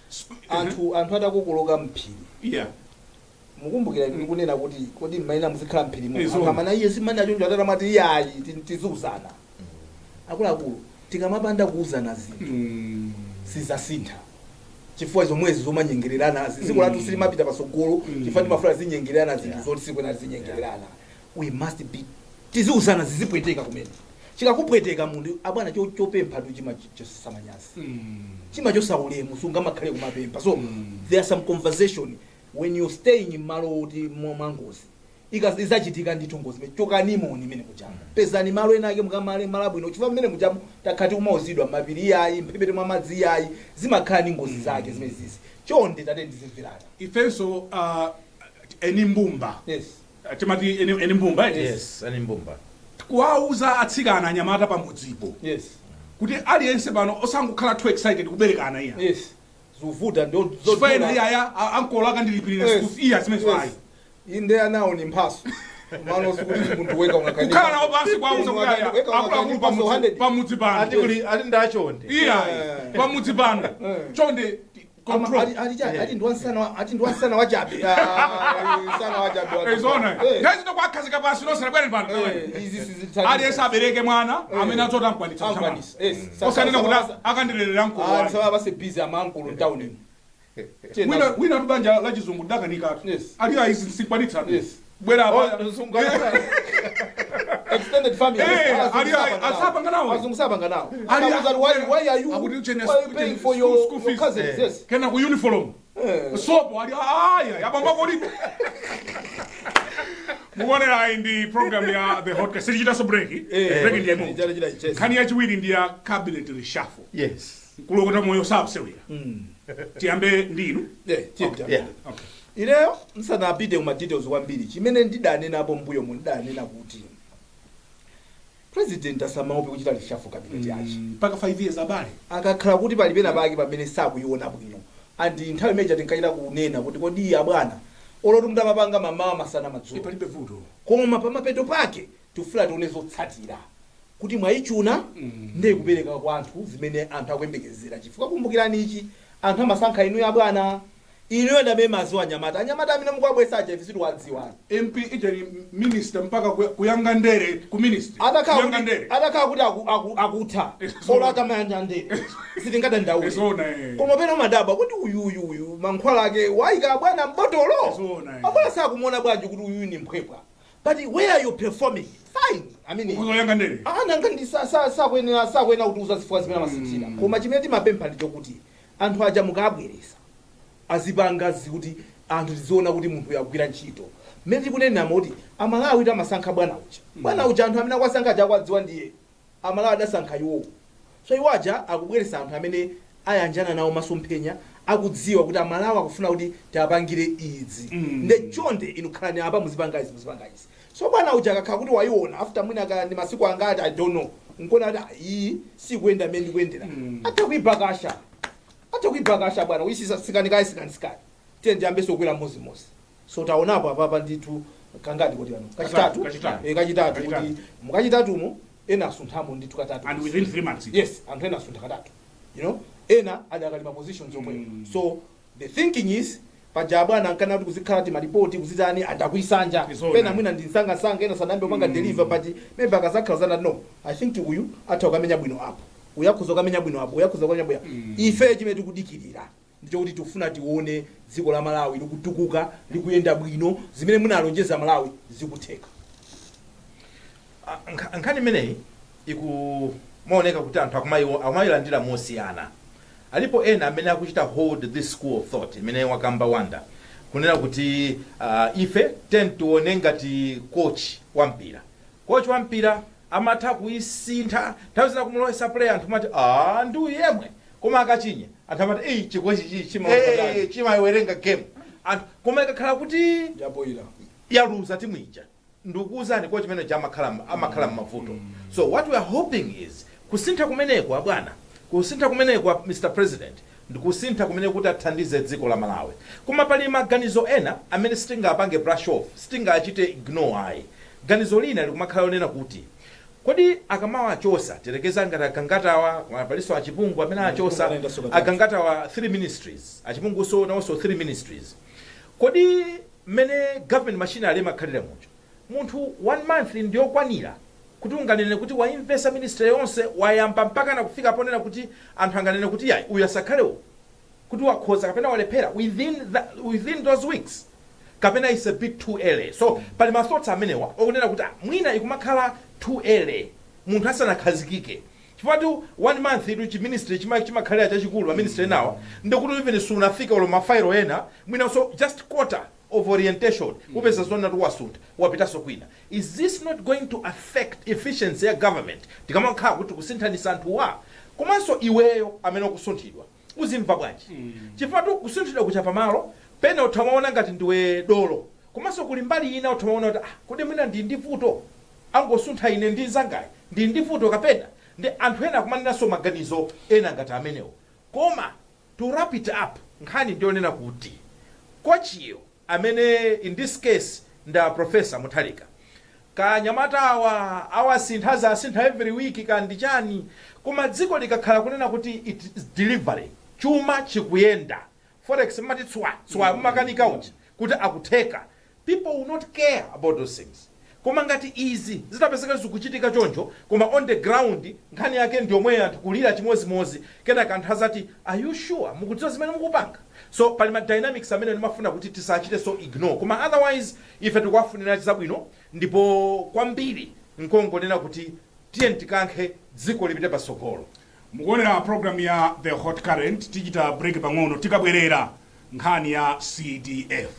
Anthu atakokoloka mphiri, mukumbukira ndikunena kuti kodi mmaina muzikhala mphiri mu Zona. akamana iye simani achonjo atatamati iyayi, tiziuzana akuluakulu. Tikamapanda kuuzana zinthu sizasintha, chifukwa zomwezi zomanyengererana dziko lathu silimapita pasogolo, chifukwa timafuna zinyengererana zinthu zoti sikwena zinyengererana. We must be tiziuzana, zizipweteka kumene chikakupweteka munthu abwana chopempha tu chima chosamanyazi, chima chosaulemu, sungamakhale kumapempha. So there are some conversation when you staying mmalo oti mwangozi izachitika ndithu ngozi imene chokanimoni imene mujamu, pezani malo ena ake mukamale malo abwino, chifukwa mmene mujamu takhati kumauzidwa mapiri iyayi, mphepete mwa madzi iyayi, zimakhala ndi ngozi zake zimene zizi. Chonde tate ndizimverana. Ifenso eni mbumba, timati eni mbumba, eh? Yes, ani mbumba. Kuwauza atsikana anyamata pamudzipo kuti aliyense pano osangokhala too excited kuberekana iya, Yes, zuvuta ndo. Chifukwa ena iyaya ankolo akandilipirira Yes. school fee, iya zimene ayi. Inde anawo ni mphaso mano, sikuti munthu weka. Kukhala nawo pansi kwauza kuti aya Weka akuluakulu 100. pamudzi pano. Ati kuli ati ndachonde. Iya, pamudzi pano chonde control. Ati ndi wansana wachabe. Nsana wachabe. Izona nthawi zino kwakhazika pansi nosera bwere pano, Izi sizithandiza. aliyense abereke mwana amene adzoti amkwanitsa kusamala. Amkwanisa, yes. Osanena kuti akandilelera mkolo wake. Sawa, basi busy amankulu mtown ino. Wina tu banja la chizungu dakanikatu, ali ayi sinkwanitsa, bwera apa. Extended family. Eh, asapanga nawo. Azungu sapanga nawo. Ali- Why are you Akuti uchene why are you paying for your school your fees. cousins? Yes. Kena ku uniform, sopo, ali aya yabamba kolibe. Mukuonera ayi ndi program ya The Hot Case. Sitichitanso break. Break ndiye mu nkhani yachiwiri ndi ya cabinet reshuffle. Kulokota moyo sakusewera. Tiyambe ndinu. Yeah. Okay. Ineyo nsanapite kuma details kwambiri, chimene ndidanenapo mbuyo mu, ndidanena kuti president asamaope kuchita reshuffle cabinet yache. Mpaka 5 years, abale. Akakhala kuti pali pena pake pamene sakuiona bwino, and nthawi imeneja tinkachita kunena kuti kodi iya bwana Oloti mutamapanga mamawa, masana, madzulo, Palibe vuto. Koma pamapeto pake tifuna tione zotsatira kuti mwayichuna ndiye kupereka kwa anthu zimene anthu akuyembekezera, chifukwa kumbukirani ichi, anthu amasankha inuyo abwana, inuyo ndamene maziwa anyamata, anyamata amene mukuwabwesa aja ife sitiwadziwani. MP ijani, minister, mpaka kuyanga ndere ku ministry. Atakhala Kuyanga kuti ndere. Atakhala kuti akutha olo atamayanja ndere, sitingadandaule. Zoona, eh. Koma pena umadabwa kuti uyuyu uyu mankhwala ake wayika bwana mbotolo. Zoona, eh. Abwana sakumuona bwanji kuti uyuyu ni mphwepwa? But where you performing fine, I mean, Kuzoyanga ndere. Nanga ndi sakuyenera kutiuza zifukwa zimene amasinthira. Koma chimene timapempha ndi chokuti anthu aja mukabweresa azipanga zikuti anthu tiziona kuti munthu yagwira ntchito. Mmene tikunenamo kuti Amalawi tamasankha bwana uja, bwana uja anthu amene akwasankha aja akwadziwa, ndiye Amalawi adasankha iwowo. So iwo aja akubweresa anthu amene ayanjana nawo masomphenya, akudziwa kuti Amalawi akufuna kuti tiapangire izi. Nde chonde inu khalani apa, muzipanga izi, muzipanga izi. So bwana uja akakhala kuti wayiona after mwina kaya ndi masiku angati, I don't know, nkuona kuti, ah, iyi sikuyenda mmene ndikuyendera, atha kuibakasha, atha kuibakasha bwana, uyisisa sikani kayi, sikani, sikani, tiye ndiyambenso kukwera mmodzi. So taonapo apapa ndithu kangati kuti ano kachitatu? Kachitatu. Eh, kachitatu. Kachitatu. Kuti mukachitatumo ena asunthamo ndithu katatu. And within 3 months. Yes, anthu ena asuntha katatu, ena adakali ma positions omweyo. So the thinking is, paja bwana ankana kuti kuzikhala ti malipoti kuzitani andakuisanja. Izona. Pena mwina ndi msangasanga, ena sanayambe kupanga deliver, but maybe akazakhala zana, no, I think uyu atha kukamenya bwino apo, uyu akhuza kukamenya bwino apo, uyu akhuza kukamenya bwino. Ife chimene tikudikirira ndichokuti tikufuna tione dziko la Malawi likutukuka, likuyenda bwino, zimene munalonjeza Malawi zikutheka. Ah, nkhani imeneyi ikumaoneka kuti anthu akumayilandira mosiyana. Alipo ena amene akuchita hold this school of thought imene wakamba Wanda, kunena kuti ife ten tione ngati coach wa mpira. Coach wa mpira amatha kuyisintha nthawi zina, kumulowesa player, anthu mati, "Ah, ndi uyu yemwe," koma akachinya anthu amati, "Ei, chikochi chichi Chimaoneka." Chimawerenga game anthu. Koma ikakhala kuti Yapoira, yaluza timu ija, ndikuwuzani kwa chimene cha amakhala m'mavuto. So what we are hoping is kusintha kumeneko abwana, kusintha kumeneko Mr President, ndikusintha kumene kuti athandize dziko la Malawi. Koma pali maganizo ena amene sitingapange brush off, sitingachite ignore ayi. Ganizo lina likumakhala lonena kuti kodi akamawachosa, terekeza ngati Agangatawa, koma palinso Achipungu amene achosa. Anayendanso katatu. Agangatawa 3 ministries, Achipunguso nawonso 3 ministries. Kodi mmene government machinery imakhalira mucho, munthu one month ndiyokwanira kuti unganene kuti waimvesa ministry yonse, wayamba mpaka na kufika ponena kuti anthu anganene kuti yayi, uyu asakhalewo, kuti wakhoza kapena walephera within those weeks, kapena is a bit too early? So pali ma thoughts amenewa okunena kuti, ah, mwina ikumakhala too early munthu asanakhazikike, chifukwa tu one month itu chiministry chimakhalira chachikulu, ma ministry enawa ndikuti even sunafika ulo mafailo ena, mwinanso just quarter of orientation, upeza zona tu wasuntha, wapitanso kwina. Is this not going to affect efficiency ya government tikamakhala kuti kusinthanisa anthuwa? Komanso iweyo amene ukusunthidwa uzimva bwanji? Chifukwa tu kusunthidwa kucha pamalo pena uthamaona ngati ndiwe dolo, komanso kuli mbali ina uthamaona kuti, ah, kodi mwina ndi vuto, angosuntha ine ndi nzangayi, ndi vuto kapena ndi anthu ena akumanenanso maganizo ena ngati amenewo. Koma to wrap it up, nkhani ndionena kuti kochiyo amene in this case nda Professor Mutharika, kanyamata awa awasintha, azasintha every week kandi chani, koma dziko likakhala kunena kuti it is delivering, chuma chikuyenda, forex mmati tswa tswa, mmakanika uja kuti akutheka, people will not care about those things. Koma ngati izi zitapezeka zikuchitika choncho, koma on the ground nkhani yake ndiyomwe, anthu kulira chimozimozi, kenaka anthu azati, "Are you sure mukudziwa zimene mukupanga?" So pali ma dynamics amene ndimafuna kuti tisachite so ignore. Koma otherwise ife tikuwafunira zabwino, ndipo kwambiri nkongonena kuti tiye tikankhe dziko lipite patsogolo. Mukuonera program ya The Hot Current. Tichita break pang'ono, tikabwerera nkhani ya CDF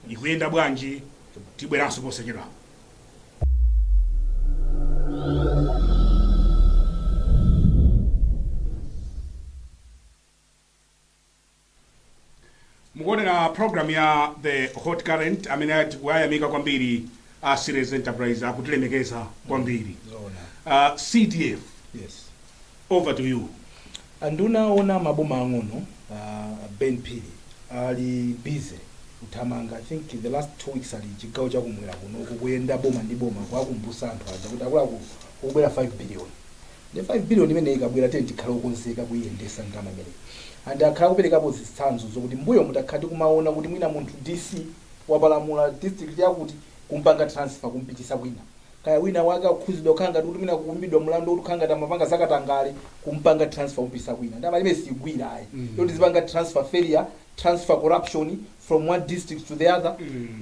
ikuyenda bwanji? Tibweranso posachedwapa. Mukuonera program ya The Hot Current, amene tikuyamika kwambiri a Series Enterprise, akutilemekeza kwambiri. Zoona. CDF, Yes. over to you. Anduna ona maboma ang'ono, Ben Phiri, ali busy. Kuthamanga, I think the last 2 weeks ali chigawo chakumwera kuno, kuyenda boma ndi boma, kwakumbusa anthu aja kuti akuluakulu, kukubwera 5 billion. Ndi 5 billion imene ikabwera, tiye tikhale okonzeka kuyiyendesa ndalama imeneyi. And akhala kuperekapo zitsanzo zokuti mbuyo mutakhala tikumaona kuti mwina munthu DC wapalamula district yakuti, kumpanga transfer kumpitisa kwina, kaya wina wake akukhuzidwa kukhala ngati kuti mwina kukumbidwa mlandu kuti kukhala ngati amapanga zakatangale, kumpanga transfer kumpitisa kwina. Ndalama imene siyigwira ayi. Yoti zipanga transfer failure, transfer corruption from one district to the other.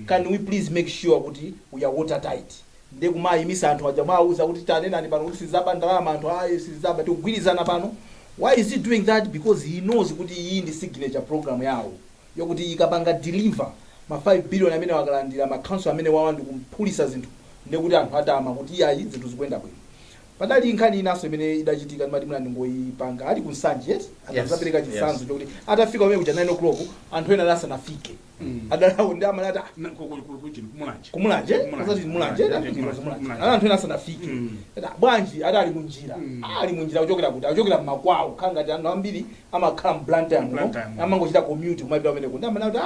Can we please make sure kuti we are watertight? Ndiye kumayimisa anthu aja, mawauza kuti tanenani pano kuti sizaba ndalama, anthu ayi, sizaba, tikugwirizana pano. Why is he doing that? Because he knows kuti iyi ndi signature program yawo, yokuti ikapanga deliver ma 5 billion amene wakalandira ma council amene wawa ndikuphulisa zinthu, ndekuti anthu atama kuti iyayi, zinthu zikuyenda bwino. Padali nkhani inanso imene idachitika, ndimati muna ndingoyipanga, ali ku Nsanje, yes. Atapereka chitsanzo chokuti atafika kumene kuja 9 o'clock, anthu ena asanafike. Adalawo ndi amalata. Kumulanje. Kumulanje. Kumulanje. Asati Mulanje. Mulanje. Mulanje. Mulanje. Anthu ena asanafike. Ata, bwanji adali munjira? Ali munjira kuchokera kuti akuchokera mmakwawo, khala ngati anthu ambiri amakhala m'Blantyre muno. Blantyre muno. Amangochita commute kumapita kumeneko. Ndi amene kuti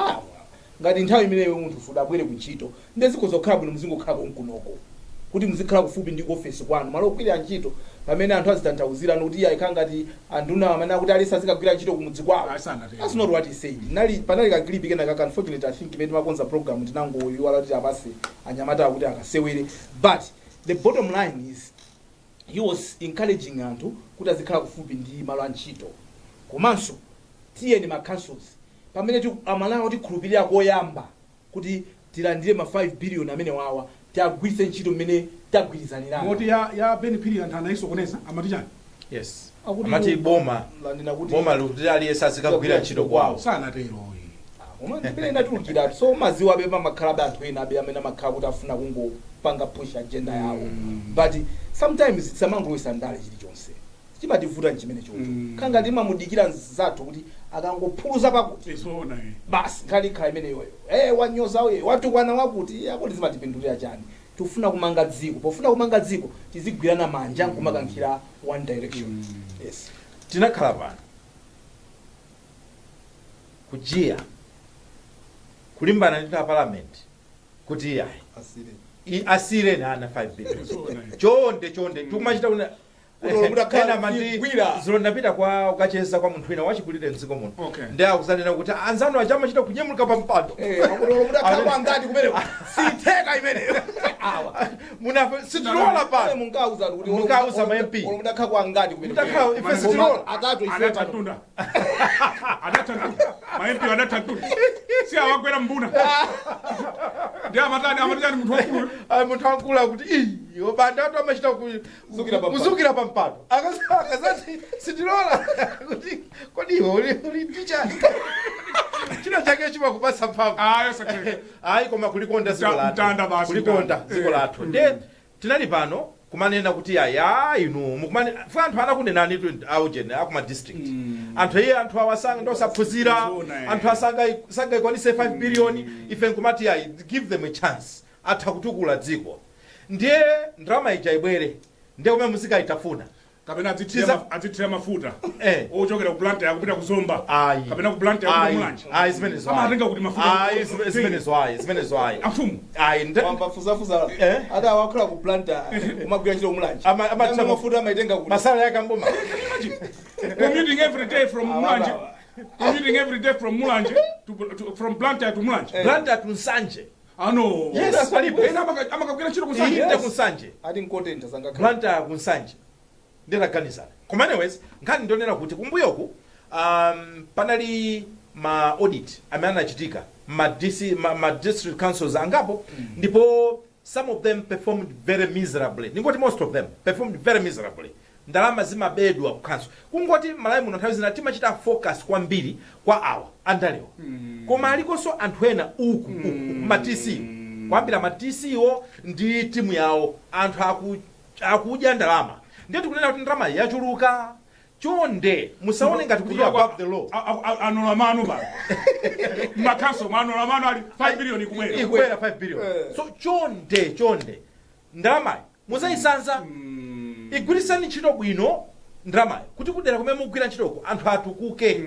ngati nthawi imeneyo munthu sudabwere kuntchito, ndiye zikhoza kukhala bwino muzingokhala konkunoko, kuti muzikhala kufupi ndi ofesi kwanu, malo ogwirira ntchito, pamene anthu azitanthauzirano kuti iye ayikhala ngati anduna amene akuti alesi azikagwira ntchito kumudzi kwawo. Asanatero. That's not what he said. Nali panali ka clip kena kaka, unfortunately I think imene timakonza program tinangoyiwala kuti apase anyamata akuti akasewere, but the bottom line is he was encouraging anthu kuti azikhala kufupi ndi malo a ntchito. Komanso tiyeni ma councils, pamene Amalawi tikhulupirira koyamba kuti tilandire ma 5 billion amene wawa, tiagwiritse ntchito mmene tagwirizanirana. Moti ya Ben Phiri anthu anayisokoneza, amati chani? Yes. Akuti Amati boma lanena kuti boma likuti aliyense azikagwira ntchito kwawo. Sanatero. Koma ndimene inatulukira, so maziwa abe pamakhala abe anthu ena abe amene amakhala kuti afuna kungopanga push agenda yawo. But sometimes tisamangolowesa ndale chilichonse. Chimativuta nchimene chocho. Khanga timamudikira nzathu kuti akangophuluza pakuti, Isona. basi, nkhani ikhala imeneyoyo. Wanyoza uye, watukwana wakuti, akuti zimatipindulira chani? Tifuna kumanga dziko. Pofuna kumanga dziko, tizigwirana manja nkumakankhira one direction. Yes. Tinakhala pano kujiya, kulimbana ndi a parliament kuti iyayi, Asire. Asiyireni ana 5 billion. Isona. Chonde chonde, tikumachita kuna Kuti mutakhala ena mandi zigwira. Zilo ndapita kwa ukacheza kwa munthu wina wachikulire mdziko muno. Ndi akuzanena kuti anzanu aja amachita kunyemuka pa mpando. Akuti mutakhala kwangati kumeneko, sitheka imeneyo awa. Munafe sitilola pano. Munkauza kuti Munkauza ma MP. Olo mutakhala kwangati kumeneko. Mutakhala ife sitilola. Atatu ife pano. Adatantunda, adatantunda, ma MP adatantunda, si awagwera mbuna ndi amatani, amatani munthu wakulu. Ayi, munthu wankulu akuti iyo banda atu amachita Kuzukira pa mpando. Kuzukira pa mpando. Akazati sitilola, kuti kodi iwe uli ndichani china chake chimakupatsa mphamvu? Ayo sakhe. Ayi, koma kulikonda dziko lathu. Mtanda basi, Kulikonda mtanda. dziko lathu. Nde tinali pano kumanena kuti aya, inu mukumane funa anthu anakunenani tu aujene akuma district, anthu iye, anthu awa sanga ndosaphunzira. Zoona, eh. Anthu asanga sangayikwanise 5 billion. Ife nkumati ayi, give them a chance, atha kutukula dziko. Ndiye ndalama ija ibwere, ndiye kumene muzikayitafuna. Kapena adzithira mafuta ochokera ku Blantyre kupita ku Zomba. Ayi. Kapena ku Blantyre kupita Ayi. Mulanje. Ayi, zimenezo ayi. Amatenga kuti mafuta? Ayi, zimenezo ayi, zimenezo ayi. Amfumu. Ayi. Wambafuzafuza. Eh? Ata wakhala ku Blantyre, umagwira ntchito Mulanje. Mafuta amaitenga kuti? Masala yake amboma. Commuting every day from Ah, Mulanje. baba. Commuting every day from Mulanje to from Blantyre to Mulanje. Blantyre to Nsanje. Ano. Yes, palipo. Ena amakagwira ntchito ku Nsanje. Inde, kunsanje. Ati nkotentha sangakhala. Blantyre kunsanje, ndinaganizana. Koma anyways, nkhani ndionera kuti kumbuyoku panali ma audit amene anachitika ma, DC, ma district councils angapo, ndipo some of them performed very miserably. Ndingoti most of them performed very miserably. Ndalama zimabedwa ku council. Kungoti Malawi muno nthawi zina timachita focus kwambiri kwa awa andalewa, koma alikonso anthu ena uku uku ma DC, kuyambira ma DC wo ndi timu yawo, anthu akudya ndalama. Ndiye tikunena kuti ndalama yachuluka, chonde musaone ngati kuti you are above the law. Anola mano pano mmakhaso, mwanola mano, ali 5 billion ikubwera. Ikubwera 5 billion. So chonde chonde, ndalamayi muzayisanza, igwirisani ntchito bwino ndalamayi kuti kudera kumene mugwira ntchitoko anthu atukuke,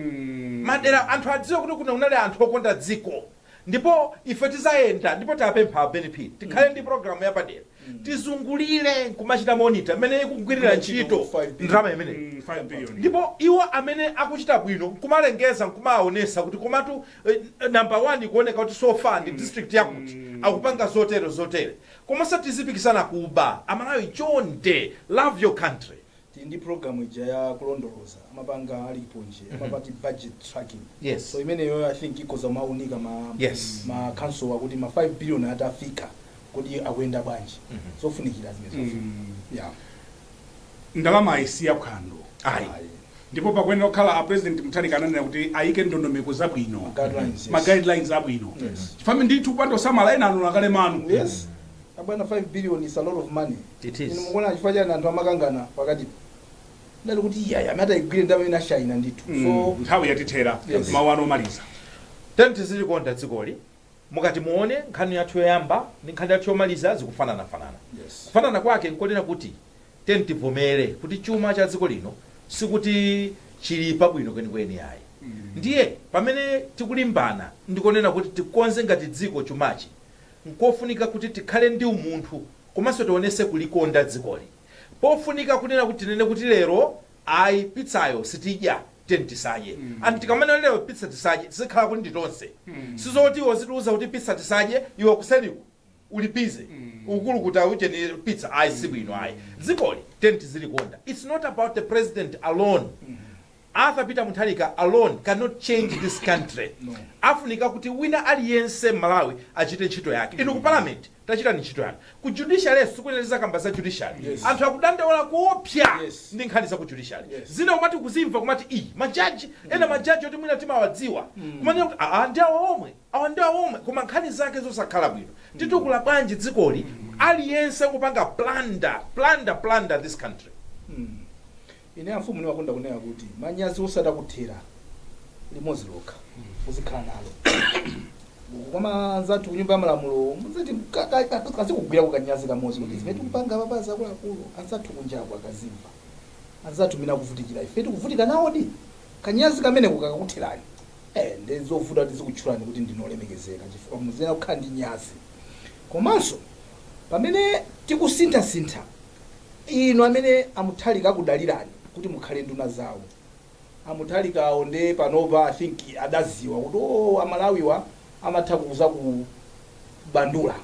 madera anthu adziwe kuti kuno kunali anthu okonda dziko. Ndipo ife tizayenda, ndipo tapempha BNP tikhale ndi programu yapadera, tizungulire nkumachita monitor mmene ikugwirira ntchito 5 billion. ndalama imeneyi. 5 billion. Ndipo iwo amene akuchita bwino nkumalengeza, nkumaonesa kuti komatu number 1 ikuoneka kuti so far ndi district yakuti akupanga zotere zotere. Komanso tizipikisana kuba. Amalawi, chonde, love your country. Tili ndi program ija ya kulondoloza, amapanga aliponje, amapati budget tracking. So imeneyo I think ikoza maunika ma ma council akuti ma 5 billion atafika kuti akuyenda bwanji. Zofunikira zimene zofunika, yeah. Ndalama isiya phwando. Ayi. Ndipo pakuyenera kukhala, a President Mutharika ananena kuti ayike ndondomeko zabwino. Guidelines, yes. Ma guidelines abwino. Yes. Chifukwa ndithu kupanda osamala, ena anula kale manu. Yes abwana, 5 billion is a lot of money. It is. Inu mukuona chifukwa chani anthu amakangana pakati ndali kuti iyaya amene atayigwire ndalama imene ashayina ndithu. So Nthawi yatithera. Yes. Mawu anu omaliza. Teni tizilikonda dzikoli. Mukati muone, nkhani yathu yoyamba ndi nkhani yathu yomaliza zikufananafanana. Kufanana kwake nkonena kuti teni tivomere kuti chuma cha dziko lino sikuti chili pabwino kwenikweni ayi. Ndiye pamene tikulimbana ndikonena kuti tikonze ngati dziko chumachi, nkofunika kuti tikhale ndi umunthu komanso tionese kulikonda dzikoli. Pofunika kunena kuti tinene kuti lero ayi, pizzayo sitidya, teni tisadye. Anthu tikamanena lero pizza tisadye, tizikhala kuti nditonse. Sizoti iwo zitiuza kuti pizza tisadye, iwe kuseliku ulipize ukulu kuti aucheni pizza, ayi, sibwino ayi. Dzikoli teni tizilikonda. It's not about the president alone. Arthur Peter Mutharika alone cannot change this country. No. Afunika kuti wina aliyense m'Malawi achite ntchito yake. Inu ku parliament, tachitani ntchito yanu. Ku judiciary, sikuneneza kamba za judiciary. Anthu akudandaula kuopsa ndi nkhani za ku judiciary. Zina kumati kuzimva, kumati iyi majaji ena, majaji oti mwina timawadziwa, kumanena kuti aa, ndi awa omwe, awa ndi awa omwe, koma nkhani zake zosakhala bwino. Titukula bwanji dzikoli aliyense kupanga plunder, plunder, plunder this country? Ine amfumu ndimakonda kunena kuti manyazi osatakuthera limodzi lokha uzikhala nalo. Koma anzathu kunyumba ya malamulo muzati kazikugwira kukanyazi kamodzi kuti zimene tikupanga papaza akuluakulu, anzathu kunjaku akazimva, anzathu mene akuvutikira, ife tikuvutika nawodi. Kanyazi kameneko kakakutherani, ndi zovuta kuti zikutchulani kuti ndinolemekezeka, chifukwa muziyenera kukhala ndi nyazi. Komanso pamene tikusinthasintha, inu amene aMutharika akudalirani kuti mukhale nduna zawo, aMutharikawo nde panopa I think adaziwa kuti o Amalawiwa amatha kuza kubandula.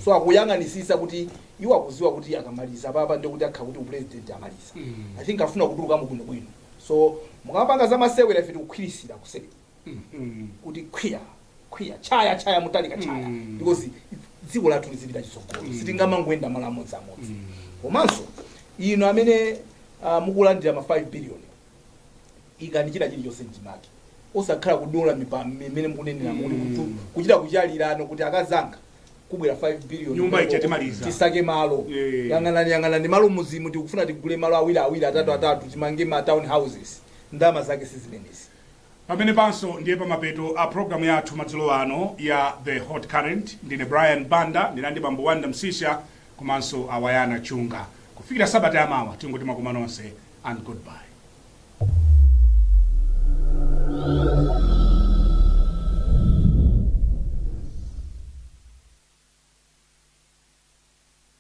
So akuyang'anisisa kuti iwo akuziwa kuti akamaliza papa ndi kuti akha kuti upresident amaliza. I think afuna kutulukamo bwinobwino. So mukamapanga zamasewera, ife tikukhwirisira kuseri kuti khwiya khwiya, chaya chaya, Mutharika chaya, because dziko lathu lizipita chitsogolo. Sitingamangoyenda malo amodziamodzi. Komanso inu amene mukulandira ma 5 billion, ikani china chilichonse mchimake, osakhala kudola mimene mukunenera kuti kuchita kuchalirano kuti akazanga kubwera 5 billion. Nyumba ija timaliza. Tisake malo. Yang'anani, yang'anani malo muzimu, tikufuna tigule malo awiri awiri, atatu atatu, timange ma town houses. Ndalama zake sizimenezi. Pamene panso ndiye pamapeto a programu yathu madzulo ano ya The Hot Current. Ndine Brian Banda, ndinandi bambo Wanda Msisha komanso Awayana Chunga. Kufikira sabata yamawa, tingoti makoma nonse and goodbye.